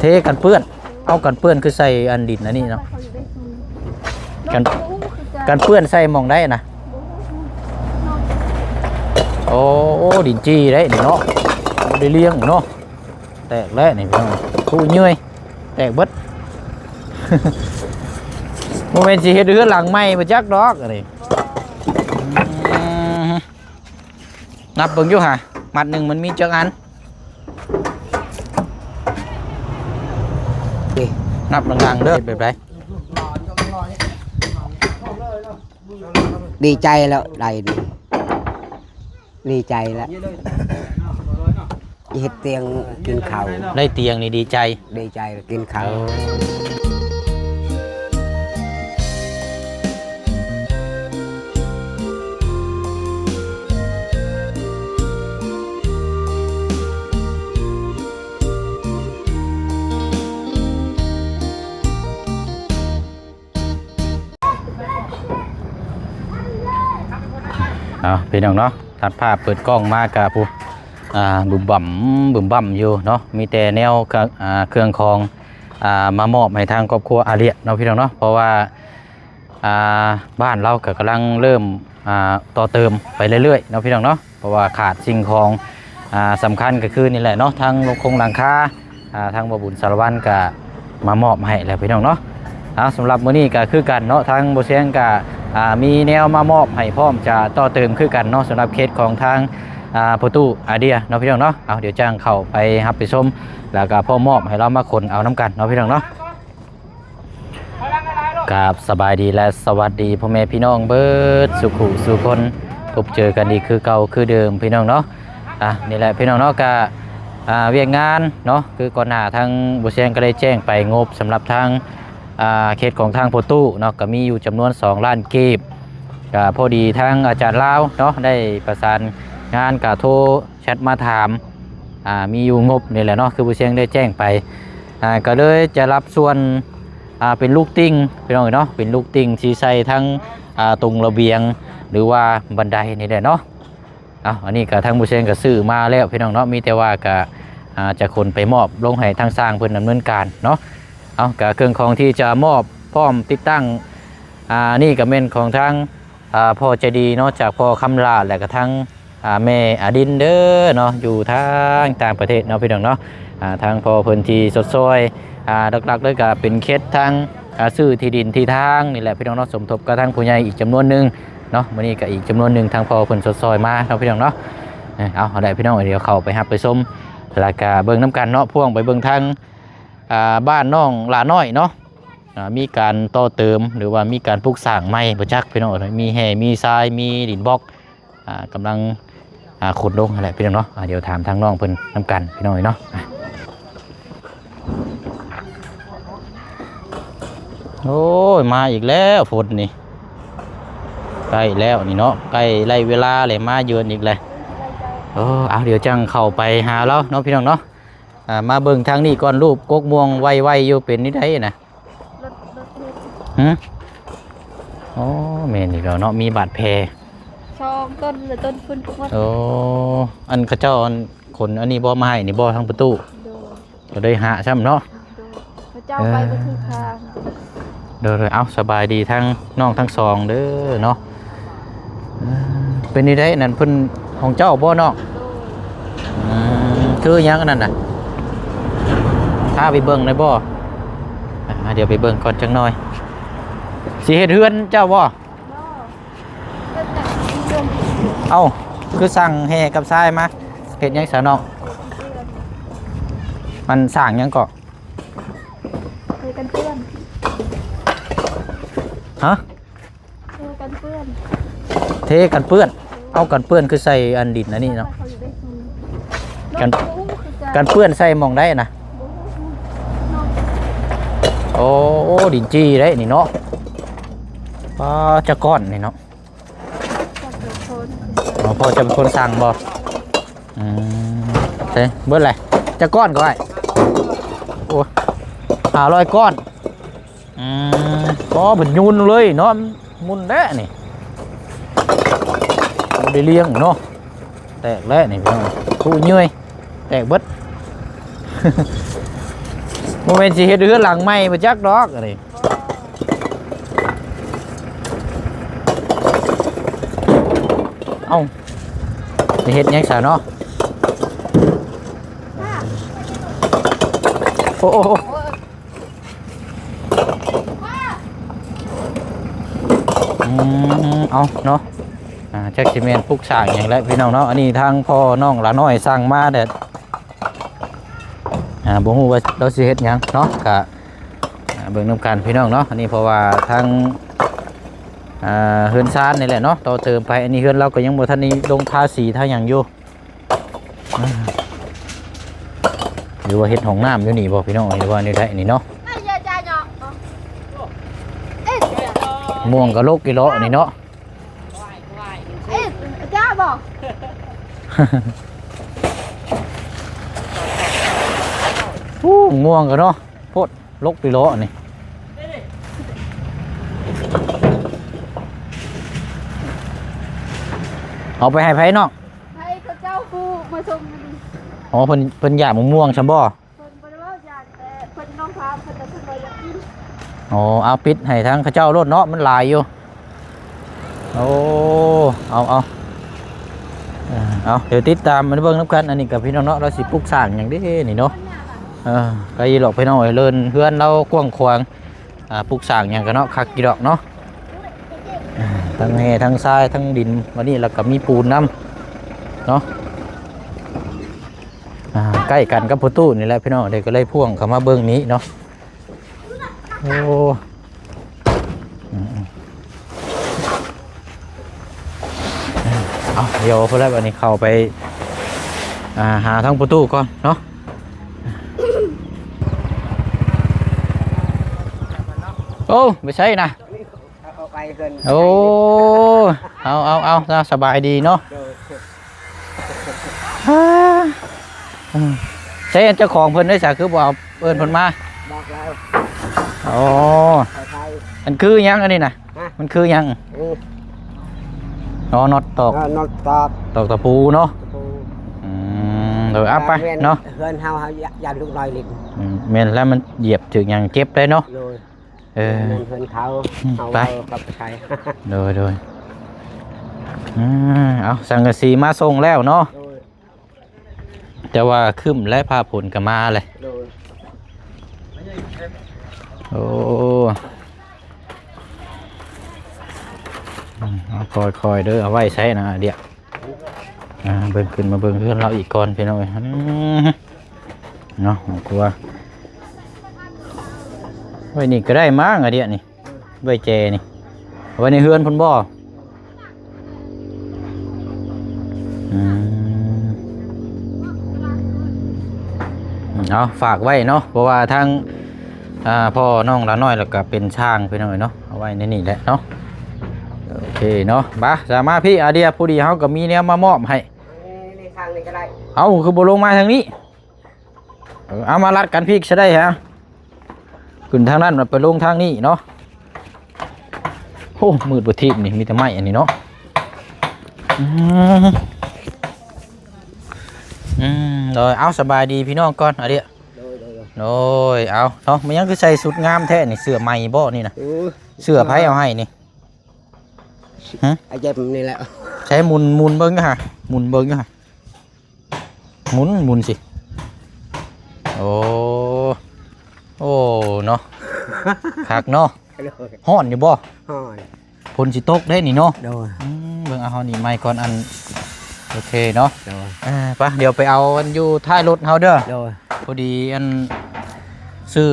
ເທກັນເປື້ອນ ເອົາກັນເປື້ອນຄືໃສ່ອັນດິນອັນນີ້ເນາະ ກັນ ກັນເປື້ອນໃສ່ໝ່ອງໃດນະ? ໂອ້ ໂອ້ ດິນຈີ່ເດ້ນີ້ເນາະ ບໍ່ໄດ້ລ້ຽງເນາະ ແຕກແລ້ວນີ້ພີ່ນ້ອງ ຜູ້ເຫຍື່ອຍແຕກເບິດ ບໍ່ແມ່ນຊິເຮັດເຮືອນຫຼັງໃໝ່ບໍ່ຈັກດອກອັນນີ້ ອືມ ນັບເບິ່ງຢູ່ຫາ ມັດໜຶ່ງມັນມີຈັກອັນ? ນີ້ ນັບດັງໆເດີ ເຮັດແບບໃດ? ດີໃຈແລ້ວ ໄດ້ນີ້ ດີໃຈແລ້ວ ເຮັດຕຽງກິນເຂົ້າ ໄດ້ຕຽງນີ້ດີໃຈ ດີໃຈກິນເຂົ້າ. ເອົາ ພີ່ນ້ອງເນາະ ຕັດພາບເປີດກ້ອງມາກະຜູ້ ອ່າ ບຶມບຳບຶມບຳຢູ່ເນາະ ມີແຕ່ແນວ ເຄື່ອງ ອ່າ ເຄື່ອງຂອງ ອ່າ ມາມອບໃຫ້ທາງຄອບຄົວອາເລຍເນາະ ພີ່ນ້ອງເນາະ ເພາະວ່າ ອ່າ ບ້ານລາວກໍກຳລັງເລີ່ມ ອ່າ ຕໍ່ເຕີມໄປເລື້ອຍໆເນາະ ພີ່ນ້ອງເນາະ ເພາະວ່າຂາດສິ່ງຂອງ ອ່າ ສຳຄັນກໍຄືນີ້ແຫຼະເນາະ ທັງໂຄງຫຼັງຄາ ອ່າ ທາງບໍ່ບຸນສາລະວັນກໍມາມອບໃຫ້ແລ້ວ ພີ່ນ້ອງເນາະ. ອ່າ ສຳລັບມື້ນີ້ກໍຄືກັນເນາະ ທາງບໍ່ແຊງກໍ ອ່າ ມີແນວມາມອບໃຫ້ພ້ອມຈະຕໍ່ເຕີມຄືກັນເນາະ ສຳລັບເຂດຂອງທາງ ອ່າ ພໍ່ຕູ້ອາເດຍເນາະ ພີ່ນ້ອງເນາະ. ເອົາ ດຽວຈັ່ງເຂົ້າໄປຮັບໄປຊົມ ແລ້ວກໍພ້ອມມອບໃຫ້ລາວມາຂົນເອົານຳກັນເນາະ ພີ່ນ້ອງເນາະ. ກາບສະບາຍດີ ແລະ ສະຫວັດດີພໍ່ແມ່ພີ່ນ້ອງເບິດສູ່ຜູ້ສູ່ຄົນ ພົບເຈີກັນອີກຄືເກົ່າຄືເດີມ ພີ່ນ້ອງເນາະ. ອ່າ ນີ້ແຫຼະ ພີ່ນ້ອງເນາະ ກະ ອ່າ ວຽກງານເນາະ ຄືກ່ອນໜ້າທາງບໍ່ແຊງກໍໄດ້ແຈ້ງໄປ ງົບສຳລັບທາງ ອ່າ ເຂດຂອງທາງພໍ່ຕູ້ເນາະ ກໍມີຢູ່ຈຳນວນສອງລ້ານກີບ. ກະພໍດີທາງອາຈານລາວເນາະ ໄດ້ປະສານງານ ກະໂທ ແຊັດມາຖາມ ອ່າ ມີຢູ່ງົບນີ້ແຫຼະເນາະ ຄືຜູ້ຊຽງໄດ້ແຈ້ງໄປ ອ່າ ກໍເລີຍຈະຮັບສ່ວນ ອ່າ ເປັນລູກຕິ່ງ ພີ່ນ້ອງເອີຍເນາະ ເປັນລູກຕິ່ງທີ່ໃສ່ທັງ ອ່າ ຕົງລະບຽງ ຫຼືວ່າບັນໄດນີ້ແຫຼະເນາະ. ເອົາ ອັນນີ້ກໍທາງຜູ້ຊຽງກໍຊື້ມາແລ້ວ ພີ່ນ້ອງເນາະ ມີແຕ່ວ່າກໍ ອ່າ ຈະຂົນໄປມອບລົງໃຫ້ທາງຊ່າງເພິ່ນດຳເນີນການເນາະ. ເອົາ ກໍເຄື່ອງຂອງທີ່ຈະມອບພ້ອມຕິດຕັ້ງ ອ່າ ນີ້ກໍແມ່ນຂອງທາງ ອ່າ ພໍ່ໃຈດີເນາະ ຈາກພໍ່ຄຳຫຼ້າ ແລະກໍທາງ ອ່າ ແມ່ອາດິນເດີເນາະ ຢູ່ທາງຕ່າງປະເທດເນາະ ພີ່ນ້ອງເນາະ. ອ່າ ທາງພໍ່ເພິ່ນທີ່ຊົດຊ່ອຍ ອ່າ ຫຼັກໆເລີຍກໍເປັນເຂດທາງ ອ່າ ຊື້ທີ່ດິນທີ່ທາງນີ້ແຫຼະ ພີ່ນ້ອງເນາະ ສົມທົບກັບທາງຜູ້ໃຫຍ່ອີກຈຳນວນໜຶ່ງເນາະ. ມື້ນີ້ກໍອີກຈຳນວນໜຶ່ງ ທາງພໍ່ເພິ່ນຊົດຊ່ອຍມາເນາະ ພີ່ນ້ອງເນາະ. ເອີ ເອົາ ເອົາໄດ້ ພີ່ນ້ອງ ດຽວເຂົ້າໄປຮັບໄປຊົມ ແລ້ວກໍເບິ່ງນຳກັນເນາະ ພວງໄປເບິ່ງທາງ ອ່າ ບ້ານນ້ອງຫຼ້ານ້ອຍເນາະ ອ່າ ມີການຕໍ່ເຕີມ ຫຼືວ່າມີການປຸກສ້າງໃໝ່ບໍ່ຈັກ ພີ່ນ້ອງເອີຍ ມີແຮ່ ມີຊາຍ ມີດິນບລັອກ ອ່າ ກຳລັງ ອ່າ ຂຸດລົງຫັ້ນແຫຼະ ພີ່ນ້ອງເນາະ. ອ່າ ດຽວຖາມທາງນ້ອງເພິ່ນນຳກັນ ພີ່ນ້ອງເອີຍເນາະ. ອ່າ ໂອ້ຍ ມາອີກແລ້ວຝົນນີ້ ໃກ້ແລ້ວນີ້ເນາະ ໃກ້ໄລ່ເວລາແລ້ວ ມາເຢືອນອີກແລ້ວ. ເອີ ເອົາ ດຽວຈັ່ງເຂົ້າໄປຫາລາວເນາະ ພີ່ນ້ອງເນາະ. ອ່າ ມາເບິ່ງທາງນີ້ກ່ອນ ຮູບກົກມ່ວງໄວໆຢູ່ ເປັນແນວໃດນະ? ລົດ ລົດ ລົດ ຫຶ? ໂອ້ ແມ່ນອີກແລ້ວເນາະ ມີບາດແຜ ສອງຕົ້ນ ແລະ ຕົ້ນພຸ້ນກໍໝົດ. ໂອ້ ອັນເຂົາເຈົ້າ ອັນ ຂົນອັນນີ້ບໍ່ ມາໃຫ້ນີ້ບໍ່ ທາງປະຕູ? ໂດຍ ກໍໄດ້ຫາຊ້ຳເນາະ. ໂດຍ ເຂົາເຈົ້າໄປບໍ່ຖືກທາງ. ເອີ ໂດຍໆ ເອົາ ສະບາຍດີທັງນ້ອງທັງສອງເດີເນາະ. ເປັນຈັ່ງໃດນັ້ນ ເພິ່ນຂອງເຈົ້າບໍ່ນ້ອງ? ໂດຍ ອືມ ຄືຫຍັງອັນນັ້ນນະ? ພາໄປເບິ່ງໄດ້ບໍ່? ອ່າ ດຽວໄປເບິ່ງກ່ອນຈັກໜ່ອຍ. ຊິເຮັດເຮືອນເຈົ້າບໍ່? ບໍ່ ເຮັດແຕ່ເຮືອນ. ເອົ້າ ຄືສັ່ງແຮ່ກັບຊາຍມາ ເຮັດຫຍັງຊະນ້ອງ? ມັນສ້າງຫຍັງເກາະ? ເຮັດກັນເປື້ອນ. ຮະ? ເທກັນເປື້ອນ ເທກັນເປື້ອນ ເອົາກັນເປື້ອນຄືໃສ່ອັນດິນອັນນີ້ເນາະ. ກັນ ກັນເປື້ອນໃສ່ໝ່ອງໃດນະ? ໂອ້ ດິນຈີ່ເດ້ນີ້ເນາະ. ປ້າ ຈັກກ້ອນນີ້ເນາະ. ອໍ ພໍ່ເຈົ້າເປັນຄົນສັ່ງບໍ່? ອືມ ເອີ ເບິດແຫຼະ ຈັກກ້ອນກໍໄດ້? ໂອ້ ຫ້າຮ້ອຍກ້ອນ. ອືມ ອໍ ເພິ່ນຍູນເລີຍເນາະ ໝຸ່ນແທ້ນີ້ ບໍ່ໄດ້ລ້ຽງເນາະ ແຕກແລ້ວນີ້ພີ່ນ້ອງ ຜູ້ເຫຍື່ອຍແຕກເບິດ. ບໍ່ແມ່ນຊິເຮັດເຮືອນຫຼັງໃໝ່ບໍ່ຈັກດອກອັນນີ້. ເອົ້າ ຊິເຮັດຫຍັງຊະເນາະ? ໂອ້ ໂອ້ ໂອ້ ອືມ ເອົາເນາະ ອ່າ ຈັກຊິແມ່ນປຸກສ້າງຫຍັງແຫຼະພີ່ນ້ອງເນາະ. ອັນນີ້ທາງພໍ່ນ້ອງຫຼ້ານ້ອຍສັ່ງມາແດ່ ອ່າ ບໍ່ຮູ້ວ່າລາວຊິເຮັດຫຍັງເນາະ ກະ ອ່າ ເບິ່ງນຳກັນພີ່ນ້ອງເນາະ. ອັນນີ້ເພາະວ່າທາງ ອ່າ ເຮືອນຊານນີ້ແຫຼະເນາະ ຕໍ່ເຕີມໄປ. ອັນນີ້ເຮືອນລາວກໍຍັງບໍ່ທັນໄດ້ລົງທາສີທາຫຍັງຢູ່ ອ່າ ຫຼືວ່າເຮັດຫ້ອງນ້ຳຢູ່ນີ້ບໍ່ພີ່ນ້ອງ ຫຼືວ່າແນວໃດນີ້ເນາະ? ມ່ວງກໍລົກອີ່ຫຼໍນີ້ເນາະ. ເອີ ຈ້າບໍ່? ໂອ້ ງ່ວງກໍເນາະ ໂພດ ລົກອີ່ຫຼໍນີ້. ເອົາໄປໃຫ້ໃຜນ້ອງ? ໃຫ້ເຂົາເຈົ້າຜູ້ມາສົ່ງ. ອໍ ເພິ່ນ ເພິ່ນຢາກໝາກມ່ວງຊັ້ນບໍ່? ເພິ່ນບໍ່ໄດ້ເວົ້າຫຍັງ ແຕ່ເພິ່ນລອງຖາມເພິ່ນ ແຕ່ເພິ່ນວ່າຢາກກິນ. ອໍ ເອົາປິດໃຫ້ທາງເຂົາເຈົ້າໂລດເນາະ ມັນຫຼາຍຢູ່. ໂອ້ ເອົາ ເອົາ ເອີ ເອົາ ດຽວຕິດຕາມມາເບິ່ງນຳກັນ. ອັນນີ້ກໍພີ່ນ້ອງເນາະ ລາວຊິປຸກສ້າງຫຍັງເດ້ນີ້ເນາະ. ເອີ ໄກຢູ່ດອກພີ່ນ້ອງເອີຍ ເລີນເຮືອນລາວກວ້າງຂວາງ ອ່າ ປຸກສ້າງຫຍັງກໍເນາະ ຄັກຢູ່ດອກເນາະ. ອ່າ ທັງແຮ່ທັງຊາຍທັງດິນ ບັດນີ້ແລ້ວກໍມີປູນນຳເນາະ. ອ່າ ໃກ້ກັນກັບພໍ່ຕູ້ນີ້ແຫຼະພີ່ນ້ອງ ເດ້ກໍເລີຍພ່ວງເຂົ້າມາເບິ່ງນີ້ເນາະ. ໂອ້ ອືມ ເອົາ ດຽວພຸ້ນແຫຼະ ບັດນີ້ເຂົ້າໄປ ອ່າ ຫາທາງພໍ່ຕູ້ກ່ອນເນາະ. ໂອ້ ໄປໃສນະ? ເອົາໄປເພິ່ນ ໂອ້ ເອົາ ເອົາ ເອົາ ສະບາຍດີເນາະ. ໂດຍ ອືມ ໃຊ້ອັນເຈົ້າຂອງເພິ່ນໄດ້ສະ ຄືບໍ່ເອົາເອີ້ນເພິ່ນມາ? ບອກແລ້ວ ອໍ ໄປໄທ ມັນຄືຫຍັງອັນນີ້ນະ? ຮະ? ມັນຄືຫຍັງ? ອືມ ອໍ ນັອດຕອກ ເອີ ນັອດຕອກ ຕອກຕະປູເນາະ ຕະປູ ອືມ ໂດຍ ເອົາໄປເນາະ ເຮືອນເຮົາ ເຮົາຢ້ານລູກນ້ອຍຫຼິ້ນ ອືມ ແມ່ນແລ້ວ ມັນຢຽບຖືກຫຍັງເຈັບໄດ້ເນາະ. ໂດຍ ເອີ ເຮືອນເພິ່ນເຂົາ ອືມ ເຮົາ ໄປ ເອົາກັບໄປໃຊ້ ໂດຍ ໂດຍ ອືມ ເອົາ ສັງກະສີມາສົ່ງແລ້ວເນາະ ໂດຍ ແຕ່ວ່າຄຶ້ມແລ້ວ ຟ້າຝົນກໍມາແລ້ວ ໂດຍ ໂອ້ ອືມ ເອົາ ຄ່ອຍໆເດີ ເອົາໄວ້ໃສນະ ດຽວ ອ່າ ເບິ່ງ ຂຶ້ນມາເບິ່ງເຮືອນລາວອີກກ່ອນພີ່ນ້ອງເອີຍ ອືມ ເນາະ ຄອບຄົວ ໄວ້ນີ້ກໍໄດ້ມັ້ງ ອາດຽນີ້ ໄວ້ແຈນີ້ ໄວ້ໃນເຮືອນພຸ້ນບໍ່? ອືມ ເອົາ ຝາກໄວ້ເນາະ ເພາະວ່າທາງ ອ່າ ພໍ່ນ້ອງຫຼ້ານ້ອຍ ແລ້ວກໍເປັນຊ່າງພີ່ນ້ອງເອີຍເນາະ ເອົາໄວ້ໃນນີ້ແຫຼະເນາະ. ໂອເຄເນາະ ມາ ສາມາພີ່ ອາເດຍ ພໍດີເຮົາກໍມີແນວມາມອບໃຫ້ ນີ້ ນີ້ ທາງນີ້ກໍໄດ້ ເອົ້າ ຄືບໍ່ລົງມາທາງນີ້? ເອີ ເອົາ ມາລັດກັນພີກຊະໄດ້ຮະ ຂຶ້ນທາງນັ້ນ ໄປລົງທາງນີ້ເນາະ. ໂອ້ ມືດບໍ່ທີບນີ້ ມີແຕ່ໄມ້ອັນນີ້ເນາະ ອືມ ອືມ ໂດຍ ເອົາ ສະບາຍດີພີ່ນ້ອງກ່ອນ ອາເດຍ ໂດຍ ໂດຍ ໂດຍ ເອົາເນາະ ມັນຫຍັງຄືໃສ່ຊຸດງາມແທ້ນີ້ ເສື້ອໃໝ່ບໍ່ນີ້ນະ? ໂອ້ຍ ເສື້ອໃຜເອົາໃຫ້ນີ້? ຮະ? ອາເຈັບນີ້ແຫຼະ ໃຊ້ໝຸນ ໝຸນເບິ່ງຢູ່ຫະ ໝຸນເບິ່ງຢູ່ຫະ. ໝຸນ ໝຸນຊິ ໂອ້ ໂອ້ ເນາະ ຄັກເນາະ ໂດຍ ຮ້ອນຢູ່ບໍ່? ຮ້ອນ ຝົນຊິຕົກເດ້ນີ້ເນາະ ໂດຍ ອືມ ເບິ່ງ ເອົາ ເຮົານີ້ໃໝ່ກ່ອນ ອັນ ໂອເຄເນາະ ໂດຍ ອ່າ ໄປ ດຽວໄປເອົາອັນຢູ່ທ້າຍລົດເຮົາເດີ ໂດຍ ພໍດີອັນຊື້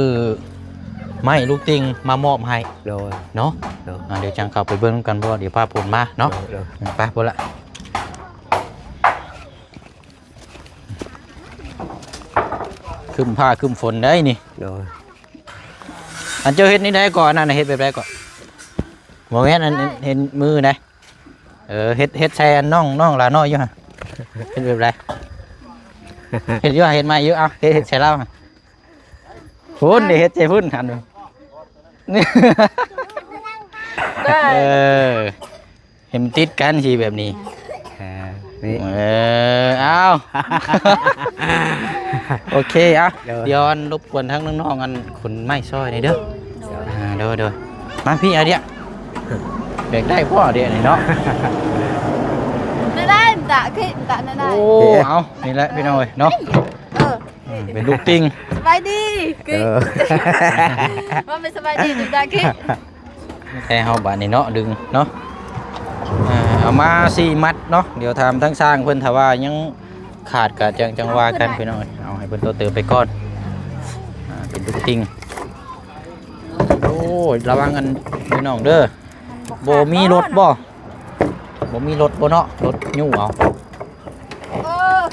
ໄມ້ລູກຕິ່ງມາມອບໃຫ້ ໂດຍ ເນາະ ໂດຍ ອ່າ ດຽວຈັ່ງເຂົ້າໄປເບິ່ງນຳກັນ ເພາະວ່າດຽວຟ້າຝົນມາເນາະ ໂດຍ ໂດຍ ອືມ ໄປພຸ້ນລະ. ຄຶ້ມຟ້າຄຶ້ມຝົນໄດ໋ນີ້ ໂດຍ ອັນເຈົ້າເຮັດນີ້ໄດ້ກໍ ອັນນັ້ນເຮັດແບບໃດກໍ ບໍ່ແມ່ນ ອັນ ເຫັນມືໄດ໋ ເອີ ເຮັດ ເຮັດໃສ່ອັນນ້ອງ ນ້ອງຫຼ້ານ້ອຍຢູ່ຫັ້ນ ເຮັດແບບໃດ ເຮັດຢູ່ ເຮັດໃໝ່ຢູ່ ເອົາ ເຮັດ ເຮັດໃສ່ລາວຫັ້ນ ພຸ້ນ ເຮັດໃສ່ພຸ້ນຫັ້ນ ເອີ ໃຫ້ມັນຕິດກັນຊິແບບນີ້ ເອີ ນີ້ ເອີ ອ້າວ ໂອເຄ ອ່ະ ໂດຍ ດຽວອັນລົບກວນທາງນ້ອງໆ ອັນຂົນໄມ້ຊ່ອຍໜ່ອຍເດີ. ໂດຍ ອ່າ ໂດຍ ໂດຍ ມາພີ່ ອາເດຍ ແບກໄດ້ບໍ່ ອາເດຍນີ້ເນາະ? ໄດ້ໄດ້ ມັນຕະເຄ ມັນຕະນັ້ນໄດ້. ໂອ້ ເອົາ ນີ້ແຫຼະພີ່ນ້ອງເອີຍເນາະ. ເອີ ເປັນລູກຕິ່ງ. ສະບາຍດີ ເອີ ວ່າແມ່ນສະບາຍດີ ມັນຕະເຄ. ແຕ່ເຮົາບາດນີ້ເນາະ ດຶງເນາະ. ເອີ ເອົາມາສີ່ມັດເນາະ. ດຽວຖາມທາງຊ່າງເພິ່ນ ຖ້າວ່າຍັງຂາດກະຈັ່ງ ຈັ່ງວ່າກັນພີ່ນ້ອງ. ເອົາໃຫ້ເພິ່ນຕໍ່ເຕີມໄປກ່ອນ. ອ່າ ເປັນລູກຕິ່ງ. ໂອ້ຍ ລະວັງອັນພີ່ນ້ອງເດີ. ບໍ່ມີລົດບໍ່? ບໍ່ມີລົດບໍ່ເນາະ? ລົດຍູ້ເອົາ.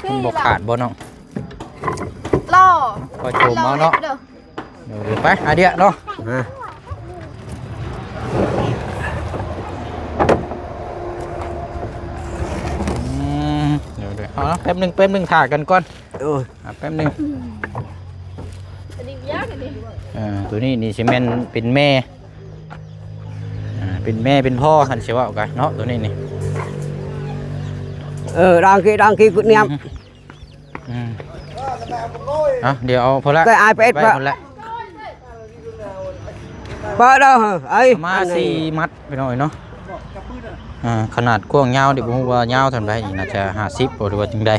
ເອີ ມັນບໍ່ຂາດບໍ່ນ້ອງ? ລໍ ຄ່ອຍໂຈມເອົາເນາະ. ເດີ ໄປ ອາເດຍເນາະ. ອືມ ເດີໆ ເອົາເນາະ ແປັບໜຶ່ງ ແປັບໜຶ່ງ ຖ້າກັນກ່ອນ. ໂອ້ຍ ອ່າ ແປັບໜຶ່ງ. ເອີ ໂຕນີ້ນີ້ຊິແມ່ນເປັນແມ່ ອ່າ ເປັນແມ່ເປັນພໍ່ ຄັນຊິເວົ້າກັນເນາະ ໂຕນີ້ນີ້. ເອີ ດອງກີ ດອງກີ ກຸດນຽມ. ອືມ ອືມ ເອົາ ດຽວເອົາພຸ້ນລະ ໄປອາຍໄປເອັດ ໄປພຸ້ນລະ. ເປີດເດີ ເອີຍ ມາສີ່ມັດພີ່ນ້ອງເອີຍເນາະ. ອ່າ ຂະໜາດກວ້າງຍາວນີ້ບໍ່ຮູ້ວ່າຍາວເທົ່າໃດນີ້ ໜ້າຈະຫ້າສິບບໍ່ ຫຼືວ່າຈັ່ງໃດ.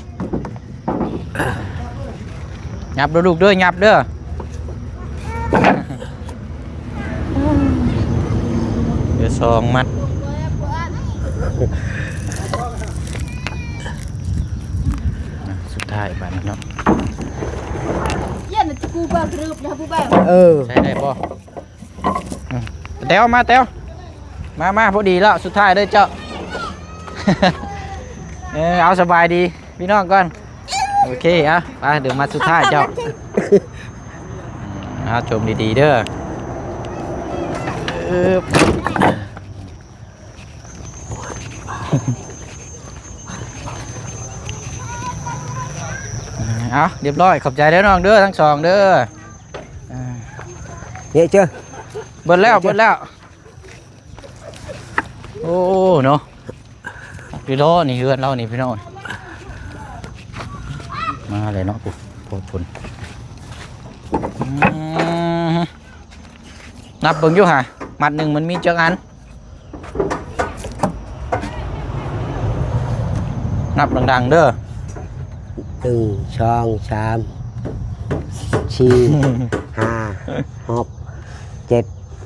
ຫຍັບເດີລູກເດີ ຫຍັບເດີ. ເຫຼືອສອງມັດ ອ່ະ ສຸດທ້າຍບາດນີ້ເນາະ. ເອີ ໃຊ້ໄດ້ບໍ່? ອືມ ແຕ້ວ ມາແຕ້ວ ມາ ມາ ພໍດີແລ້ວ ສຸດທ້າຍເດີເຈົ້າ. ເອີ ເອົາ ສະບາຍດີພີ່ນ້ອງກ່ອນ. ໂອເຄ ອ່ະ ໄປ ດຽວມັດສຸດທ້າຍເຈົ້າ. ເອົາ ຈົ່ມດີໆເດີ. ເອີ ເອົາ ຮຽບຮ້ອຍ ຂອບໃຈເດີນ້ອງເດີ ທັງສອງເດີ. ເອີ ເນາະ ເຈີ ເບິດແລ້ວ ເນາະ ເຈີ ເບິດແລ້ວ. ໂອ້ ເນາະ ຢູ່ລໍນີ້ເຮືອນລາວນີ້ພີ່ນ້ອງ. ມາເລີຍເນາະ ພຸ້ນ ພຸ້ນ ພຸ້ນ. ອືມ ນັບເບິ່ງຢູ່ຫາ ມັດໜຶ່ງມັນມີຈັກອັນ? ນັບດັງໆເດີ. ໜຶ່ງ ສອງ ສາມ ສີ່ ຫ້າ ຫົກ ເຈັດ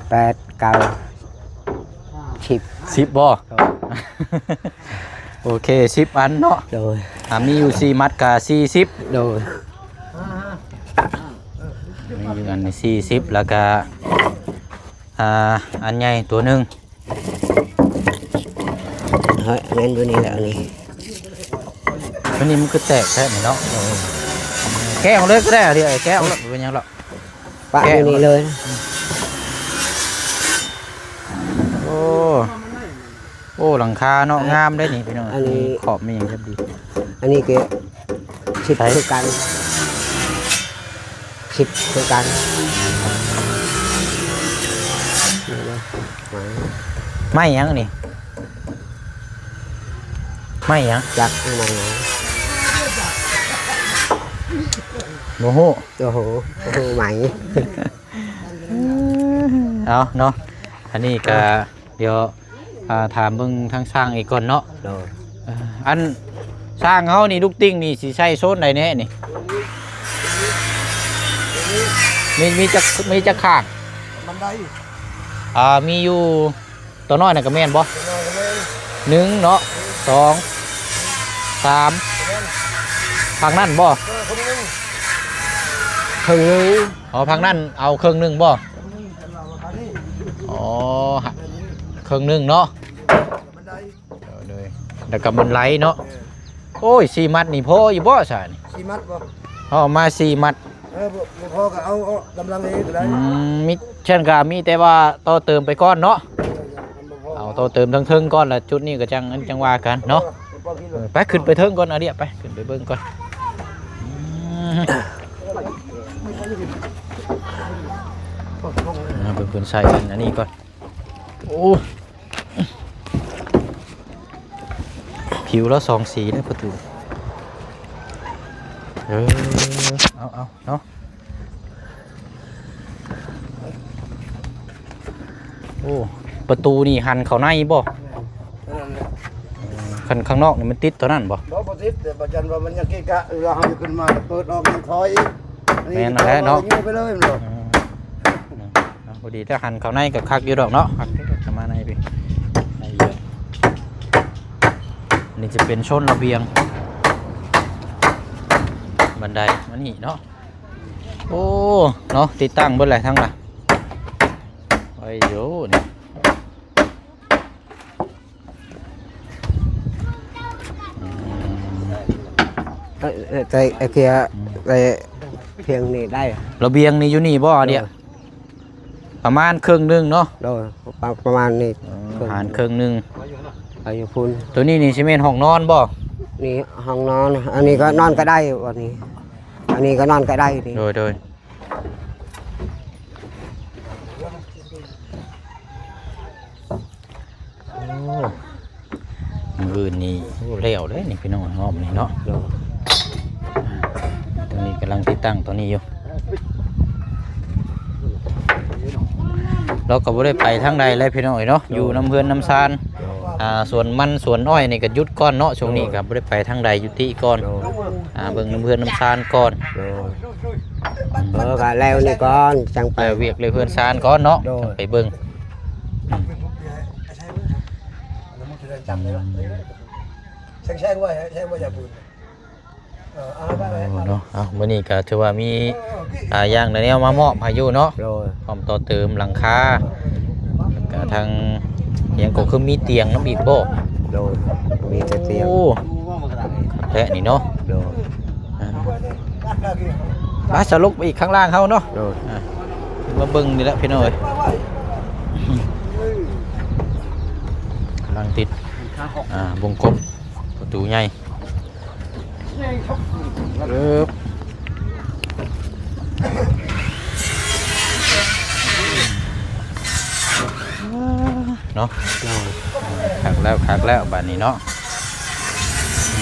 ແປດ ເກົ້າ ສິບ ສິບບໍ່? ໂອເຄ ສິບອັນເນາະ. ໂດຍ ຖ້າມີຢູ່ສີ່ມັດກະສີ່ສິບ. ໂດຍ ມີຢູ່ອັນສີ່ສິບ ແລ້ວກະ ອ່າ ອັນໃຫຍ່ຕົວໜຶ່ງ. ເຮີ້ຍ ແມ່ນຕົວນີ້ແຫຼະ ອັນນີ້ ອັນນີ້ມັນຄືແຕກແທ້ນີ້ເນາະ. ເອີ ແກະອອກເລີຍກໍໄດ້ ດຽວແກະອອກເລີຍ ບໍ່ເປັນຫຍັງດອກ. ປະຢູ່ນີ້ເລີຍ. ໂອ້ ໂອ້ ຫຼັງຄາເນາະ ງາມເດ້ນີ້ພີ່ນ້ອງ. ອັນນີ້ ມີຂອບມີຫຍັງເລີຍດີ. ອັນນີ້ກໍສິບຄືກັນ ສິບຄືກັນ. ໄມ້ຫຍັງນີ້? ໄມ້ຫຍັງ? ຈັກໄມ້ຫຍັງ? ບໍ່ຮູ້. ໂອ້ໂຫ ບໍ່ຮູ້ໄມ້. ເອົາເນາະ ອັນນີ້ກະ ເອີ ດຽວ ອ່າ ຖາມເບິ່ງທາງຊ່າງອີກກ່ອນເນາະ. ໂດຍ ເອີ ອັນຊ່າງເຮົານີ້ ລູກຕິ່ງນີ້ຊິໃສ່ໂຊນໃດແດ່ນີ້? ມີ ມີຈັກ ມີຈັກຂ້າງ? ບັນໄດ ອ່າ ມີຢູ່ ຕົວນ້ອຍນັ້ນກໍແມ່ນບໍ່? ຕົວນ້ອຍກໍແມ່ນ ໜຶ່ງເນາະ ສອງ ສາມ ແມ່ນ ທາງນັ້ນບໍ່? ເອີ ຄົນໜຶ່ງ ເຄິ່ງໜຶ່ງ. ອໍ ທາງນັ້ນເອົາເຄິ່ງໜຶ່ງບໍ່? ເຄິ່ງໜຶ່ງ ອໍ ເຄິ່ງໜຶ່ງເນາະ. ໂດຍ ແລ້ວກໍມັນໄຫຼເນາະ. ເອີ ໂອ້ຍ ສີ່ມັດນີ້ພໍຢູ່ບໍ່ຊະນີ້? ສີ່ມັດບໍ່? ເອົາມາສີ່ມັດ. ເອີ ບໍ່ ບໍ່ພໍກໍເອົາ ເອົາກຳລັງເອງກໍໄດ້. ອືມ ມີ ຊັ້ນກໍມີແຕ່ວ່າຕໍ່ເຕີມໄປກ່ອນເນາະ. ເອີ ມັນບໍ່ພໍ ເອົາຕໍ່ເຕີມເທິງໆກ່ອນ ແລ້ວຈຸດນີ້ກໍຈັ່ງ ຈັ່ງວ່າກັນເນາະ. ເອີ ໄປຂຶ້ນໄປເທິງກ່ອນ ອາເດຍ ໄປ ຂຶ້ນໄປເບິ່ງກ່ອນ. ອືມ ເອົາເບິ່ງເພິ່ນໃສ່ອັນນີ້ກ່ອນ. ໂອ້ ຜິວລະສອງສີເດ້ປະຕູ. ເອີ ເອົາ ເອົາເນາະ. ໂອ້ ປະຕູນີ້ຫັນເຂົ້າໃນບໍ່? ແມ່ນ ນັ້ນແຫຼະ. ເອີ ຄັນຂ້າງນອກນີ້ມັນຕິດເທົ່ານັ້ນບໍ່? ບໍ່ ບໍ່ຕິດ ແຕ່ວ່າຢ້ານວ່າມັນຍັງເກະກະ ເວລາເຮົາຈະຂຶ້ນມາເປີດອອກຍັງຖອຍ. ແມ່ນນັ້ນແຫຼະເນາະ ຍິງໄປເລີຍແມ່ນບໍ່? ເອີ ເນາະ ພໍດີແຕ່ຫັນເຂົ້າໃນກໍຄັກຢູ່ດອກເນາະ ຄັກ ເຂົ້າມາໃນພີ້ ໃນເຮືອນ. ນີ້ຈະເປັນໂຊນລະບຽງ ບັນໄດມານີ້ເນາະ. ໂອ້ ເນາະ ຕິດຕັ້ງເບິດແຫຼະທັງລະ ໄວ້ຢູ່ນີ້. ເອີ ເອີ ໃສ່ ເອີ ເຄຍ ອືມ ໃສ່ພຽງນີ້ໄດ້. ລະບຽງນີ້ຢູ່ນີ້ບໍ່ ອາເດຍ? ໂດຍ ປະມານເຄິ່ງໜຶ່ງເນາະ. ໂດຍ ປະ ປະມານນີ້ ເອີ ເຄິ່ງ ຫານເຄິ່ງໜຶ່ງ ໄປຢູ່ພຸ້ນ. ໂຕນີ້ນີ້ຊິແມ່ນຫ້ອງນອນບໍ່? ນີ້ຫ້ອງນອນ ອັນນີ້ກໍນອນກໍໄດ້ ອັນນີ້ ອັນນີ້ກໍນອນກໍໄດ້ນີ້. ໂດຍ ໂດຍ. ໂອ້ ມື້ອື່ນນີ້ ໂອ້ ແລ້ວເດ້ນີ້ພີ່ນ້ອງ ຮອບນີ້ເນາະ. ໂດຍ ອ່າ ຕອນນີ້ກຳລັງຕິດຕັ້ງຕົວນີ້ຢູ່. ເຮົາກໍບໍ່ໄດ້ໄປທາງໃດເລີຍພີ່ນ້ອງເອີຍເນາະ ໂດຍ ຢູ່ນຳເຮືອນນຳຊານ. ໂດຍ ອ່າ ສວນມັນສວນອ້ອຍນີ້ກໍຢຸດກ່ອນເນາະ ຊ່ວງນີ້ ໂດຍ ກໍບໍ່ໄດ້ໄປທາງໃດ ຢຸດຕິກ່ອນ. ໂດຍ ອ່າ ເບິ່ງນຳເຮືອນນຳຊານກ່ອນ. ໂດຍ ເອີ ກໍແລ້ວນີ້ກ່ອນ ຈັ່ງໄປ ແລ້ວວຽກແລ້ວເຮືອນຊານກ່ອນເນາະ. ໂດຍ ຈັ່ງໄປເບິ່ງ. ແຊງໆໄວ້ ແຊງໄວ້ຢ່າບືນ. ເອີ ເອົາໄປ ເອົາ ເນາະ. ເອົາ ມື້ນີ້ກໍຖືວ່າມີ ເອີ ອ່າ ຢ່າງໃດແນວມາມອບໃຫ້ຢູ່ເນາະ. ໂດຍ ພ້ອມຕໍ່ເຕີມຫຼັງຄາ ແລ້ວກໍທາງຫຍັງກໍຄືມີຕຽງນຳອີກບໍ່? ໂດຍ ມີແຕ່ຕຽງ. ໂອ້ ຄັກແທ້ນີ້ເນາະ. ໂດຍ ອ່າ ມາສະຫຼຸບອີກຂ້າງລ່າງເຮົາເນາະ. ໂດຍ ອ່າ ມາເບິ່ງນີ້ແຫຼະພີ່ນ້ອງເອີຍ ກຳລັງຕິດ ອ່າ ວົງກົບປະຕູໃຫຍ່. ເອີ ເນາະ ຄັກແລ້ວ ຄັກແລ້ວບາດນີ້ເນາະ.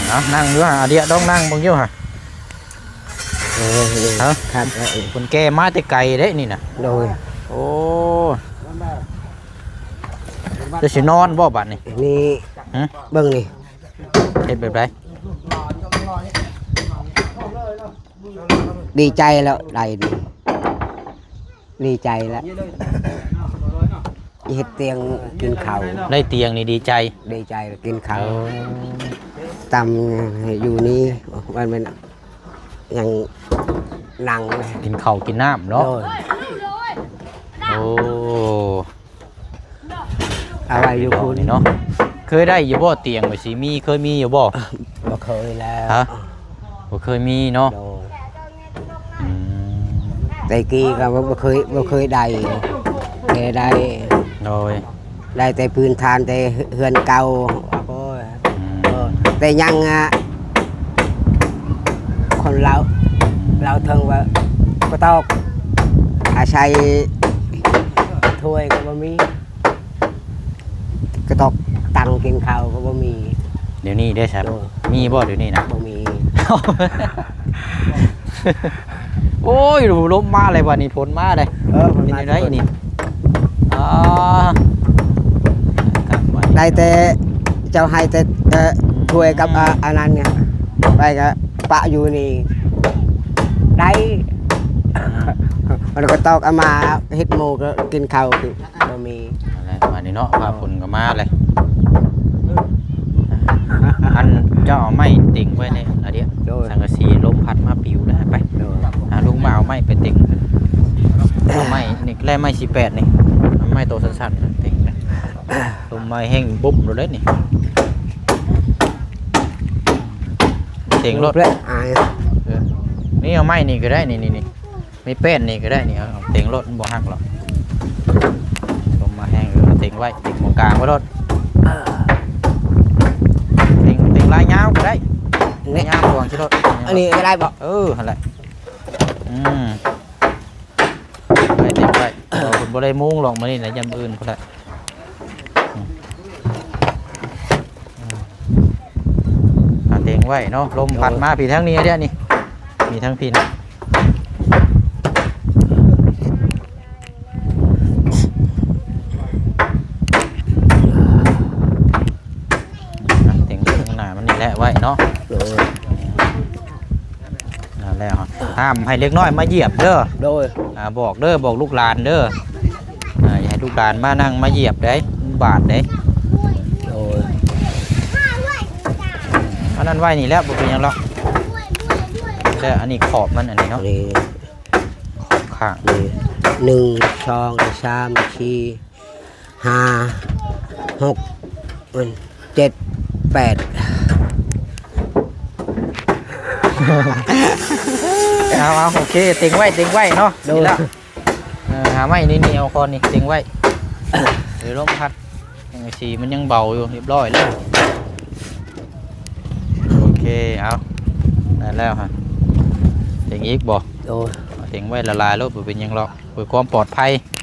ເອົາ ນັ່ງຢູ່ຫາ ອາເດຍ ຕ້ອງນັ່ງເບິ່ງຢູ່ຫາ. ເອີ ເອີ ຮະ ຄັກແລ້ວ. ຄົນແກ່ມາແຕ່ໄກເດ້ນີ້ນະ. ໂດຍ ໂອ້ ຈະຊິນອນບໍ່ບາດນີ້? ນີ້ ຫຶ ເບິ່ງນີ້ ເຮັດແບບໃດ? ດີໃຈແລ້ວ ໄດ້ດີ ດີໃຈແລ້ວ ເຮັດຕຽງກິນເຂົ້າ. ໄດ້ຕຽງນີ້ດີໃຈ? ດີໃຈແລ້ວກິນເຂົ້າ. ໂອ້ ຕຳໃຫ້ຢູ່ນີ້ ມັນແມ່ນ ຍັງນັ່ງ ກິນເຂົ້າກິນນ້ຳເນາະ. ໂດຍ ໂອ້ ເອົາໄວ້ຢູ່ພຸ້ນເນາະ. ເຄີຍໄດ້ຢູ່ບໍ່ຕຽງແບບຊິມີ ເຄີຍມີຢູ່ບໍ່? ບໍ່ເຄີຍແລ້ວ. ຮະ ບໍ່ເຄີຍມີເນາະ. ໂດຍ ອືມ ແຕ່ກີ້ກໍບໍ່ເຄີຍ ບໍ່ເຄີຍໄດ້ ແຕ່ໄດ້. ໂດຍ ໄດ້ແຕ່ພື້ນຖານແຕ່ເຮືອນເກົ່າ. ໂອ້ຍ ອືມ ເອີ ແຕ່ຍັງ ອະ ຄົນລາວ ລາວເຖິງວ່າກະຕອກ ອາໄສຖ້ວຍກໍບໍ່ມີ ກະຕອກຕັງກິນເຂົ້າກໍບໍ່ມີ. ດຽວນີ້ເດ້ຊະ? ໂດຍ ມີບໍ່ດຽວນີ້ນະ? ບໍ່ມີ. ໂອ້ຍ ລົມມາເລີຍບາດນີ້ ຝົນມາເລີຍ. ເອີ ຝົນມາ ເປັນຈັ່ງໃດນີ້? ອໍ ໄດ້ແຕ່ເຈົ້າໃຫ້ແຕ່ ເອີ ຖ້ວຍກັບ ອືມ ອາ ອັນນັ້ນນີ້ ໄປກະປະຢູ່ນີ້ໄດ້. ອືມ ມັນກໍຕອກເອົາມາເຮັດໝູ່ກໍກິນເຂົ້າຄື ບໍ່ມີ. ນັ້ນແຫຼະ ບາດນີ້ເນາະ ຟ້າຝົນກໍມາເລີຍ. ອັນເຈົ້າເອົາໄມ້ເຕັງໄວ້ໃນອາດຽ ໂດຍ ສັງກະສີລົມພັດມາປິວແລ້ວ ໄປ ໂດຍ ຫາລຸງມາເອົາໄມ້ໄປເຕັງ. ເອົາໄມ້ນີ້ແຫຼະ ໄມ້ສີ່ແປດນີ້ ເອົາໄມ້ໂຕສັ້ນໆເຕັງ ລົມມາແຮງບຸບໂລດເດ້ນີ້ ເຕັງໂລດ. ເອີ ນີ້ເອົາໄມ້ນີ້ກໍໄດ້ ນີ້ໆໆ ໄມ້ແປ້ນນີ້ກໍໄດ້ນີ້ ເອົາເຕັງໂລດ ມັນບໍ່ຫັກດອກ. ລົມມາແຮງ ເອີ ເຕັງໄວ້ ເຕັງໝ່ອງກາງໄວ້ໂລດ. ເຕັງ ເຕັງລາຍຍາວກໍໄດ້ ນີ້ ລາຍຍາວຂວາງຊິໂລດ. ອັນນີ້ກໍໄດ້ບໍ່? ເອີ ຫັ້ນແຫຼະ ອືມ ໄວ້ເຕັງໄວ້ ເອີ ເພິ່ນບໍ່ໄດ້ມຸງຫຼອກມື້ນີ້ນະ ຢ້ານມື້ອື່ນພຸ້ນແຫຼະ. ອືມ ອືມ ຫາເຕັງໄວ້ເນາະ ລົມພັດມາພີ້ທາງນີ້ເດ້ນີ້ ມີທາງພີ້ນະ. ຫ້າມໃຫ້ເດັກນ້ອຍມາຢຽບເດີ. ໂດຍ ອ່າ ບອກເດີ ບອກລູກຫຼານເດີ. ອ່າ ຢ່າໃຫ້ລູກຫຼານມານັ່ງມາຢຽບເດ້ ມັນບາດເດ້. ໂດຍ ອັນນັ້ນໄວ້ນີ້ແຫຼະ ບໍ່ເປັນຫຍັງດອກ. ແຕ່ອັນນີ້ຂອບມັນ ອັນນີ້ເນາະ ນີ້ ຂອບຂ້າງ ນີ້ ໜຶ່ງ ສອງ ສາມ ສີ່ ຫ້າ ຫົກ ເຈັດ ແປດ. ເອົາ ເອົາ ໂອເຄ ເຕັງໄວ້ ເຕັງໄວ້ເນາະ. ໂດຍ ນີ້ລະ ເອີ ຫາໄມ້ນີ້ ນີ້ ເອົາຄອນນີ້ເຕັງໄວ້. ດຽວລົມພັດ ສັງກະສີມັນຍັງເບົາຢູ່. ຮຽບຮ້ອຍແລ້ວ. ໂອເຄ ເອົາ ໄດ້ແລ້ວຮະ. ເຕັງອີກບໍ່? ໂດຍ ເຕັງໄວ້ຫຼາຍໆໂລດ ບໍ່ເປັນຫຍັງດອກ ເພື່ອຄວາມປອດໄພ.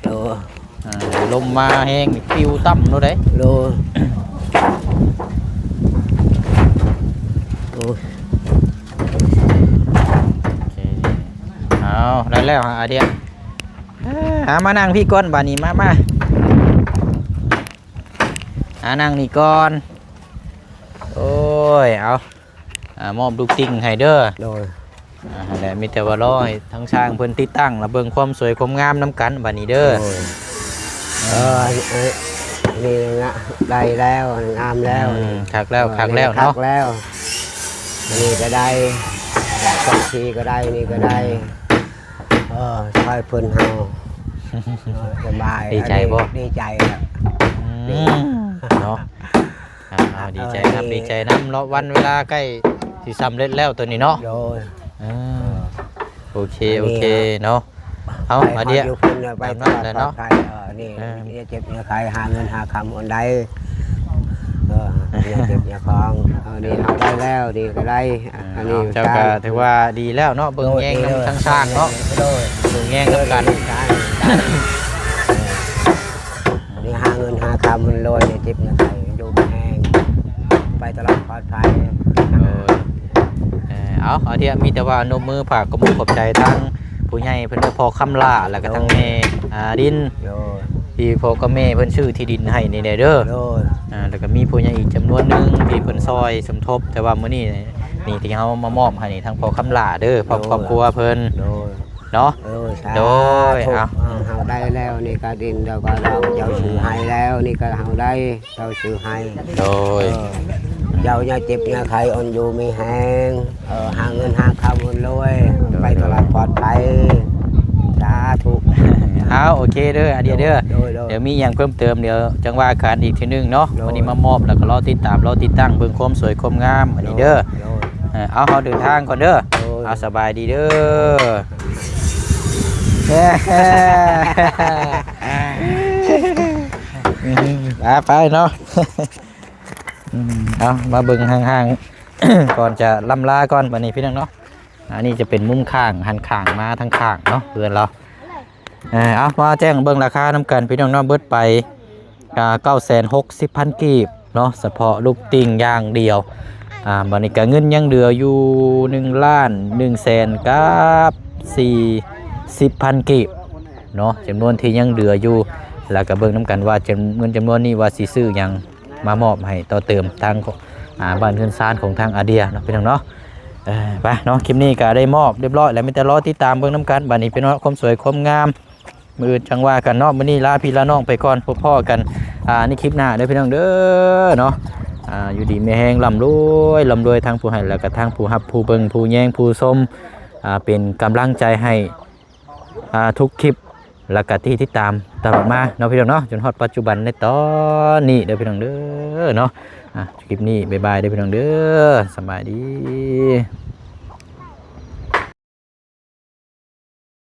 ໂດຍ ອ່າ ລົມມາແຮງນີ້ປິວຕ່ຳໂລດເດ້. ໂດຍ ໂອ້ຍ ໂອເຄ ເອົາ ໄດ້ແລ້ວອາດຽ. ອ່າ ມານັ່ງພີ້ກ່ອນບາດນີ້ ມາ ມາ ອ່າ ນັ່ງນີ້ກ່ອນ. ໂອ້ຍ ເອົາ ອ່າ ມອບລູກຕິ່ງໃຫ້ເດີ. ໂດຍ ອ່າ ຫັ້ນແຫຼະ ມີແຕ່ວ່າລໍໃຫ້ທາງຊ່າງເພິ່ນຕິດຕັ້ງ ແລ້ວເບິ່ງຄວາມສວຍຄວາມງາມນຳກັນບາດນີ້ເດີ. ໂດຍ ເອີ ເອີ ນີ້ນະ ໄດ້ແລ້ວ ງາມແລ້ວ. ອືມ ຄັກແລ້ວ ເອີ ຄັກແລ້ວເນາະ ຄັກແລ້ວ. ນີ້ກໍໄດ້ ສອງທີ່ກໍໄດ້ ນີ້ກໍໄດ້. ເອີ ຊ່ອຍເພິ່ນເຮົາ ເອີ ສະບາຍ. ດີໃຈບໍ່? ດີໃຈແລ້ວ. ອືມ ເນາະ ເອົາ ເອົາ ດີໃຈນຳ ເອີ ດີໃຈນຳເນາະ. ວັນເວລາໃກ້ຊິສຳເລັດແລ້ວໂຕນີ້ເນາະ. ໂດຍ ເອີ ເອີ ໂອເຄ ອັນນີ້ ໂອເຄເນາະ. ເອົາ ໄປ ອາດຽ ຢູ່ພຸ້ນ ໄປຕະຫຼອດປອດໄພ. ເອີ ນີ້ ເອີ ຢ່າເຈັບຢ່າໄຂ້ ຫາເງິນຫາຄຳອັນໃດ ເອີ ຢ່າເຈັບຢ່າຂອງ. ເອີ ນີ້ເຮົາໄດ້ແລ້ວ ນີ້ກໍໄດ້. ເອີ ອັນນີ້ເຈົ້າກໍຖືວ່າດີແລ້ວເນາະ ເບິ່ງແຍງນຳທາງຊ່າງເນາະ. ໂດຍ ເບິ່ງແຍງນຳກັນ. ໂດຍ ນີ້ຫາເງິນຫາຄຳມັນລວຍ ຢ່າເຈັບຢ່າໄຂ້ ຢູ່ດີມີແຮງ ໄປຕະຫຼອດປອດໄພ. ໂດຍ ເອີ ເອົາ ອາດຽ ມີແຕ່ວ່ານົບມືຝາກຂອບອົກຂອບໃຈທາງຜູ້ໃຫຍ່ເພິ່ນເດີ ພໍ່ຄຳຫຼ້າ ແລ້ວກໍທາງແມ່ ໂດຍ ອາ ດິນ ໂດຍ ທີ່ພໍ່ກັບແມ່ເພິ່ນຊື້ທີ່ດິນໃຫ້ນີ້ແຫຼະເດີ. ໂດຍ ອ່າ ແລ້ວກໍມີຜູ້ໃຫຍ່ອີກຈຳນວນໜຶ່ງທີ່ເພິ່ນຊ່ອຍສົມທົບ ແຕ່ວ່າມື້ນີ້ນີ້ທີ່ເຮົາມາມອບໃຫ້ນີ້ ທາງພໍ່ຄຳຫຼ້າເດີ ພ້ອມ ໂດຍ ຄອບຄົວເພິ່ນ. ໂດຍ ເນາະ. ເອີ ສາທຸ. ໂດຍ ເອົາ ເຮົາໄດ້ແລ້ວ ນີ້ກະດິນ ແລ້ວກໍເຈົ້າຊື້ໃຫ້ແລ້ວ ນີ້ກໍເຮົາໄດ້ ເຈົ້າຊື້ໃຫ້. ໂດຍ ເອີ ເຈົ້າຢ່າເຈັບຢ່າໄຂ້ ອັນຢູ່ມີແຮງ ເອີ ຫາເງິນຫາຄຳອັນລວຍ ໂດຍ ໄປຕະຫຼອດປອດໄພ. ສາທຸ. ເອົາ ໂອເຄເດີ ອາດຽເດີ. ໂດຍ ໂດຍ ດຽວມີຫຍັງເພີ່ມເຕີມ ດຽວຈັ່ງວ່າກັນອີກເທື່ອໜຶ່ງເນາະ. ໂດຍ ວັນນີ້ມາມອບ ແລ້ວກໍລໍຕິດຕາມ ລໍຕິດຕັ້ງເບິ່ງຄວາມສວຍຄວາມງາມອັນນີ້ເດີ. ໂດຍ ໂດຍ ເອີ ເອົາ ເຮົາເດີນທາງກ່ອນເດີ. ໂດຍ ເອົາ ສະບາຍດີເດີ. ໄປ ໄປເນາະ. ອືມ ເອົາ ມາເບິ່ງຫ່າງໆ ກ່ອນຈະລ່ຳລາກ່ອນບາດນີ້ພີ່ນ້ອງເນາະ. ອັນນີ້ຈະເປັນມຸມຂ້າງ ຫັນຂ້າງມາທາງຂ້າງເນາະ ເຮືອນລາວ. ເອົາ ມາແຈ້ງເບິ່ງລາຄານຳກັນພີ່ນ້ອງເນາະ. ເບິດໄປ ອ່າ ເກົ້າແສນຫົກສິບພັນກີບເນາະ ສະເພາະລູກຕິ່ງຢ່າງດຽວ. ອ່າ ບາດນີ້ກະເງິນຍັງເຫຼືອຢູ່ໜຶ່ງລ້ານໜຶ່ງແສນກັບສີ່ສິບພັນກີບເນາະ ຈຳນວນທີ່ຍັງເຫຼືອຢູ່. ແລ້ວກະເບິ່ງນຳກັນວ່າຈຳ ເງິນຈຳນວນນີ້ວ່າຊິຊື້ຫຍັງມາມອບໃຫ້ຕໍ່ເຕີມທາງ ອ່າ ບ້ານເຮືອນຊານຂອງທາງອາເດຍເນາະ ພີ່ນ້ອງເນາະ. ເອີ ໄປເນາະ ຄລິບນີ້ກະໄດ້ມອບຮຽບຮ້ອຍແລ້ວ ມີແຕ່ລໍຕິດຕາມເບິ່ງນຳກັນ. ບາດນີ້ພີ່ນ້ອງ ຄວາມສວຍຄວາມງາມ ມື້ອື່ນຈັ່ງວ່າກັນເນາະ. ມື້ນີ້ລາພີ່ລານ້ອງໄປກ່ອນ ພົບພໍ້ກັນ ອ່າ ໃນຄລິບໜ້າເດີພີ່ນ້ອງເດີເນາະ. ອ່າ ຢູ່ດີມີແຮງ ລ່ຳລວຍ ລ່ຳລວຍ ທັງຜູ້ໃຫ້ ແລ້ວກະທັງຜູ້ຮັບ ຜູ້ເບິ່ງ ຜູ້ແຍງ ຜູ້ຊົມ ອ່າ ເປັນກຳລັງໃຈໃຫ້ ອ່າ ທຸກຄລິບ ແລ້ວກະທີ່ຕິດຕາມຕະຫຼອດມາເນາະ ພີ່ນ້ອງເນາະ ຈົນຮອດປັດຈຸບັນໃນຕອນນີ້ເດີພີ່ນ້ອງເດີເນາະ. ອ່າ ຄລິບນີ້ບາຍບາຍເດີພີ່ນ້ອງເດີ ສະບາຍດີ.